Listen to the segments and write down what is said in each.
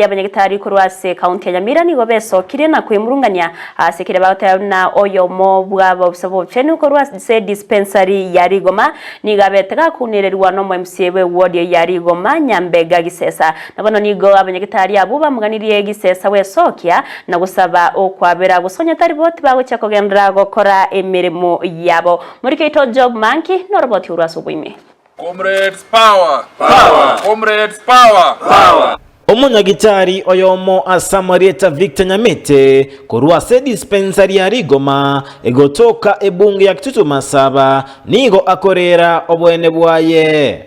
Abanyagitari korwa ase ekaunti ya Nyamira nigo besokirie na kwemurungania ase ekere bagoteba buna oyomo bw'abaofisa b'obochenu korwa ase dispensary ya Rigoma nigo abete gakunererwa nomo MCA bwe ward ya Rigoma Nyambega Gisesa. Na bono nigo abanyagitari abwo bamoganirie Gisesa gwesokia na gosaba okwabera gose onye tari bo tibagochia kogenderera gokora emeremo yabo. Morikeito Job Manki noroboti orwo ase oboime. Comrades power! Power! Comrades power! Power! Omonyagitari oyomo ase amarieta Victor Nyamete korwa ase edispensari ya Rigoma egotoka ebunge ya Kitutu Masaba nigo akorera oboene bwaye.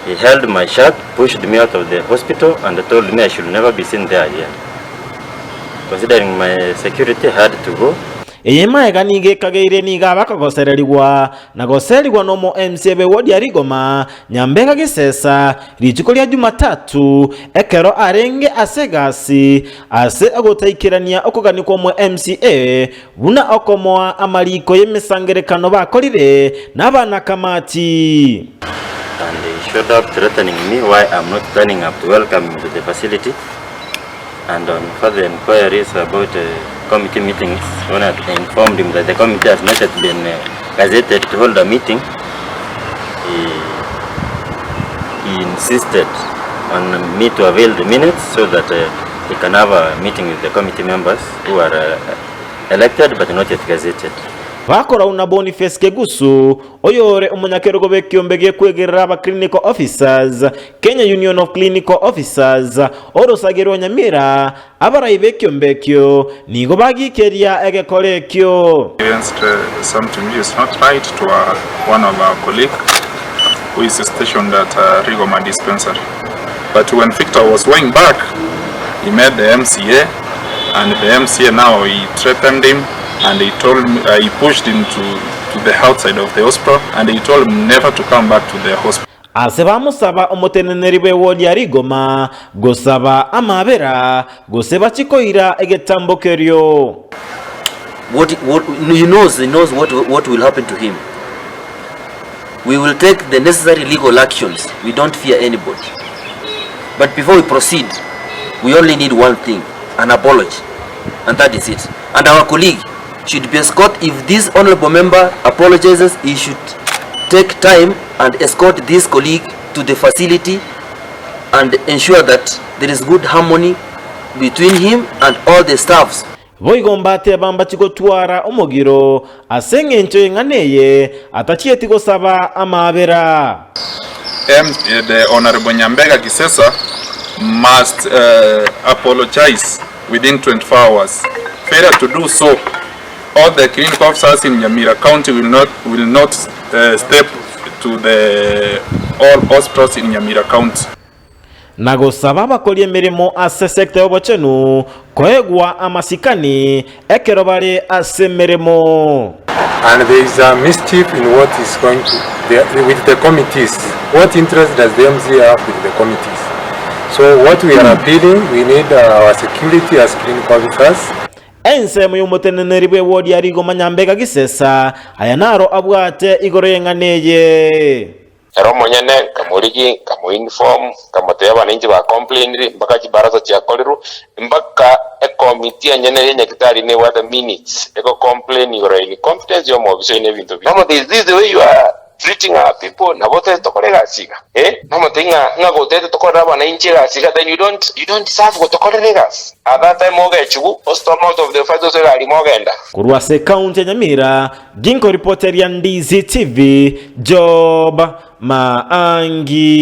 He held my shirt, pushed me out of the hospital and told me I should never be seen there again. Considering my security, I had to go. Eye maega nigo ekageire nigo abakogosererigwa na goserigwa nomo MCA bwe ward ya Rigoma, Nyambega Gisesa, rituko ria Jumatatu ekero arenge ase egasi ase ogotaikerania okogania kw'omo MCA buna okomoa amariko y'emesangerekano bakorire nabanakamati. And he showed up threatening me why I'm not turning up to welcome him to the facility and on further inquiries about committee meetings when I informed him that the committee has not yet been gazetted to hold a meeting he, he insisted on me to avail the minutes so that uh, he can have a meeting with the committee members who are uh, elected but not yet gazetted. Bakorau na Boniface Kegusu, oyore omonyakerogo bw'ekiombe gekwegerera aba Clinical Officers, Kenya Union of Clinical Officers, orosage rwa Nyamira, Abarai b'ekiombe ekio nigo bagikeria egekora ekio. Experienced something which is not right to one of our colleague who is stationed at Rigoma dispensary. But when Victor was going back, he met the MCA and the MCA now he threatened him and he told me, he pushed him to, to the outside of the hospital and he told him never to come back to the hospital. Ase bamosaba omoteneneri bw'ewodi ya rigoma gosaba amabera, gose bachie koira egetambo kerio. What, what, he knows, he knows what, what will happen to him. We will take the necessary legal actions. We don't fear anybody. But before we proceed, we only need one thing, an apology. And that is it. And our colleague should be escort if this honorable member apologizes, he should take time and escort this colleague to the facility and ensure that there is good harmony between him and all the staffs. Boigo mbateba mbachie gotwara omogiro ase engencho y'eng'ana eye atachieti gosaba amaabera. M, the Honorable Nyambega Gisesa must uh, apologize within 24 hours. Failure to do so, all the clinical officers in Nyamira County will not, will not uh, step to the all hospitals in Nyamira County. Na gosaba abakori emeremo ase sector y'obochenu koegwa amasikani ekero bare ase emeremo. And there is a mischief in what is going to the, with the committees. What interest does the MCA have with the committees? So what we are appealing, we need our security as clinical officers. Ensemo y'omoteneneri bw'ewodi ya Rigoma Nyambega Gisesa, aya naro abwate igoro y'eng'ana eye. Ere omonyene nkamorigia, nkamoinform, nkamotebia abananchi ba complainire mpaka chibarasa chiakorirwe, mpaka ecommittee enyene ye nyagetari nebwate minutes ego complain igoro ya incompetence ya omobisa oino ebinto binde. Namotebia is this the way you are treating our people nabo otagete tokore egasi iga eh? Namotebia ng'a ng'a gotagete tokorere abananchi egasi iga then you don't you don't deserve gotokorera egasi. At that time ogechigwa o storm out of the office ase egari mogenda. Korwa ase ekaunti ya Nyamira, Ginkoripoteria Ndizi TV, Job Maangi.